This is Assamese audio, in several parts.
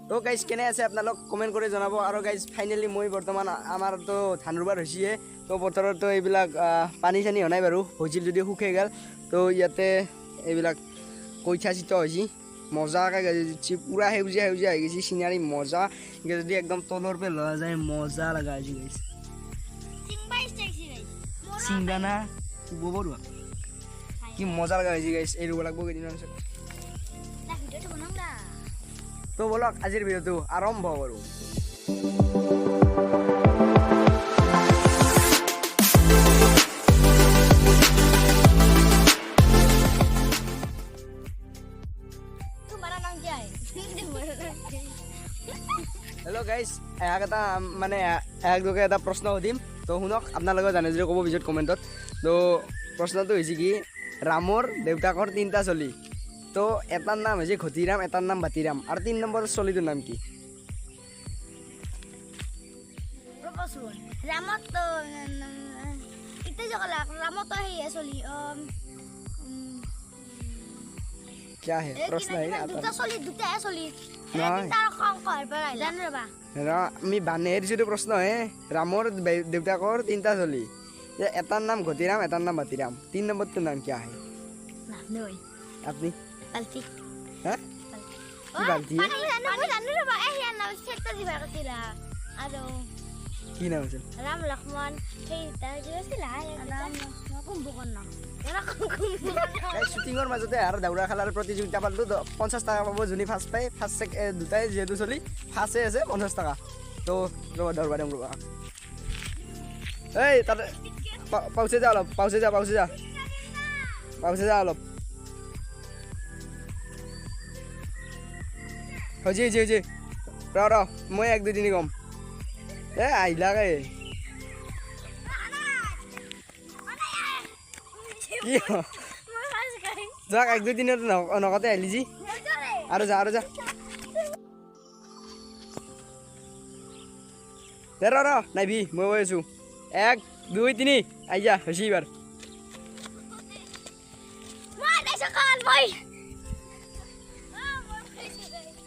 তো গাইজ কেনে আছে আপোনালোক কমেণ্ট কৰি জনাব। আৰু গাইজ ফাইনেলি মই বৰ্তমান আমাৰতো ধান ৰুবাৰ হৈছেয়ে, তো পথাৰতো এইবিলাক পানী চানী হোৱা নাই বাৰু, হৈছিল যদিও শুকাই গ'ল। তো ইয়াতে এইবিলাক কইঠা চিটা হৈছে, মজাকৈ গাইছে, পূৰা সেউজীয়া সেউজীয়া হৈ গৈছে, চিনাৰী মজা। যদি একদম তলৰ পৰা লোৱা যায় মজা লগা হৈছে গাইজ। চিংগানা বৰুৱা কি মজা লগা হৈছে গাইজ, এই ৰুব লাগিব কেইদিনমান পিছত। তো বলক আজিৰ ভিডিঅ'টো আৰম্ভ কৰোঁ। হেল্ল' গাইজ, এক এটা মানে এক দুকে এটা প্ৰশ্ন সুধিম, তো শুনক আপোনালোকে জানে যদি ক'ব পিছত কমেণ্টত। তো প্ৰশ্নটো হৈছে কি, ৰামৰ দেউতাকৰ তিনিটা চলি, তো এটাৰ নাম হৈছে ঘটিৰাম, এটাৰ নাম বাতিৰাম, আৰু 3 নম্বৰ চলিটোৰ নাম কি? क्या है प्रश्न है আমি বানে দিছো প্ৰশ্ন হে, ৰামৰ দেউতাকৰ তিনিটা চলি, এটাৰ নাম ঘটিৰাম, এটাৰ নাম বাতিৰাম, 3 নম্বৰটোৰ নাম কি আহে? আপনি হা কি বালতি কি নাম আছিল? ৰাম লক্ষ্মণ শ্বুটিঙৰ মাজতে আৰু দাউৰা খেলাৰ প্ৰতিযোগিতা পালোঁ, 50 টকা পাব যোনে ফাৰ্ষ্ট পায়। ফাৰ্ষ্ট দুটাই যিহেতু চলি ফাৰ্ষ্টে আছে 50 টকা। তো ৰ'বা দৌৰবা দিম ৰ'বা, এই তাতে পাউচে যা অলপ, পাউচে যা, পাউচে যা, পাউচে যা অলপ। হৈছে হৈছে হৈছে, ৰ ৰ মই 1 2 3 ক'ম। এ আহিলাকে কি যাক 1 2 3 নকতে আহিলি যি, আৰু যা আৰু যা, দে ৰ ৰ নাইবি মই কৈ আছো, 1 2 3 আহি যা, হৈছে এইবাৰ।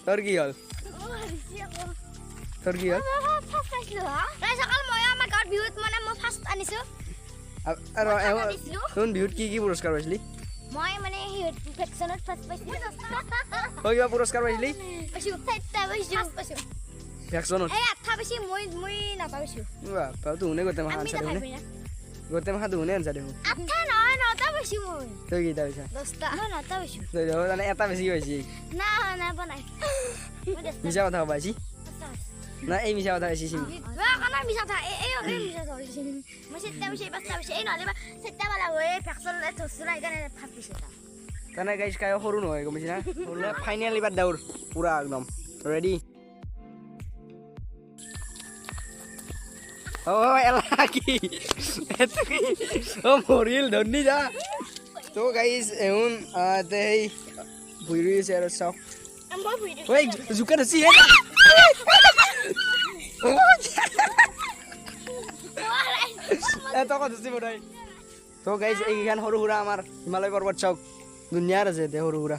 তোৰ কি হ'ল? তোৰ কি হ'ল? বিহুত কি কি পুৰস্কাৰ পাইছিলি? মই মানে ভেকচনত ফাৰ্ষ্ট পাইছিলো। তই কিবা পুৰস্কাৰ পাইছিলি? ভেকচনত এই আঠা পাইছি মই, মই নাপা পাইছো। বাহ, তই শুনে গোটেই মাখা আনছা দেখোন, গোটেই মাখা দুহুনে আনছা দেখোন। আঠা নহয়, 9টা পাইছো মই। তই কেইটা পাইছা? 10টা। মই 9টা পাইছো। তই মানে এটা বেছি পাইছি। না না বনাই মিছা কথা পাইছি না, এই মিছা কথা পাইছি। মিছা কথা এই মিছা কথা পাইছি মই। 7টা পাইছি, 5টা পাইছি, এই নহ'লে 7টা পালা এই ভেকচন ধৰছো না, সেইকাৰণে ফাৰ্ষ্ট পাইছো। তেনে গাইজ কায়ো সৰু নহয়, গম পাইছি না? ফাইনেল এইবাৰ দৌৰ পুৰা একদম ৰেডি। অ এলা কি অ মৰিল ধন্যি যা। তো গাইজ এহুন সেই ভুই ৰুই আছে আৰু চাওক জোকা ধৰছি। তো গাইজ এইকেইখন সৰু সুৰা আমাৰ হিমালয় পৰ্বত চাওক, ধুনীয়াৰ আছে এতিয়া সৰু সুৰা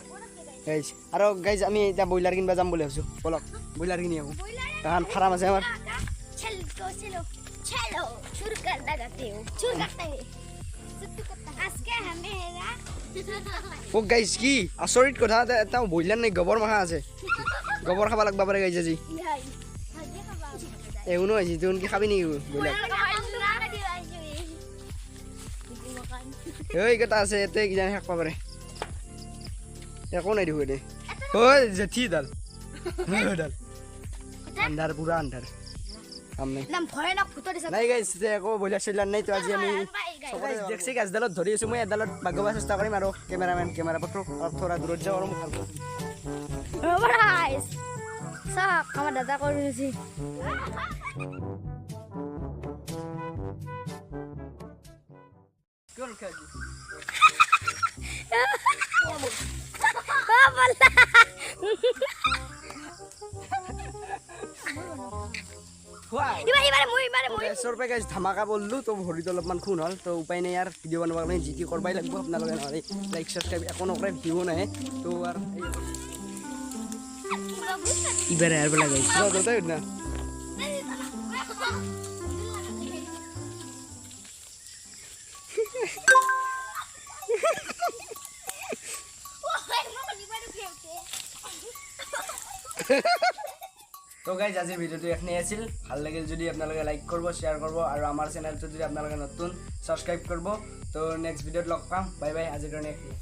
গাইজ। আৰু গাইজ আমি এতিয়া ব্ৰইলাৰ কিনিব যাম বুলি ভাবিছোঁ, বলক ব্ৰইলাৰ কিনি আহোঁ। এখন ফাৰ্ম আছে আমাৰ। ও গাইজ কি আচৰিত কথা, এটা ব্ৰইলাৰ নাই, গোবৰ মাখা আছে, গোবৰ খাব লাগব পাৰে গাইজ আজি। এহুনো আহিছে, তুই কি খাবি নেকি ব্ৰইলাৰ? এইকেইটা আছে ইয়াতে কিজানি শেষ পাব পাৰে, একো নাই দেখোন ইয়াতে। ঐ জেঠি ডাল ডাল আন্ধাৰ, পুৰা আন্ধাৰ, কাম নাই নাই গাইজ, একো ব্ৰইলাৰ চইলাৰ নাই। তো আজি আমি দেখছি গাছডালত ধৰি আছোঁ মই, এডালত বাগব চেষ্টা কৰিম। আৰু কেমেৰামেন কেমেৰা পত্ৰ অলপ থোৰা দূৰত যাওঁ আৰু মোক চাওক আমাৰ দাদা কৰি আছে। ধামাকা বললো তো ভৰিত অলপমান খুন হ'ল, তো উপায় নাই আৰু ভিডিঅ' বনাব কাৰণে যি টি কৰবাই লাগিব। আপোনালোকে নহ'লে লাইক ছাবস্ক্ৰাইব একো নকৰে, ভিউ নাহে। তো আৰু ইবাৰ আহাৰ পেলাই গাইছ। তই না। তো গাইজ, আজিৰ ভিডিঅ'টো এইখিনিয়ে আছিল। ভাল লাগিল যদি আপোনালোকে লাইক কৰিব, শ্বেয়াৰ কৰিব আৰু আমাৰ চেনেলটো যদি আপোনালোকে নতুন, ছাবস্ক্ৰাইব কৰিব। তো নেক্সট ভিডিঅ'ত লগ পাম, বাই বাই। আজিৰ কাৰণে এইখিনিয়ে।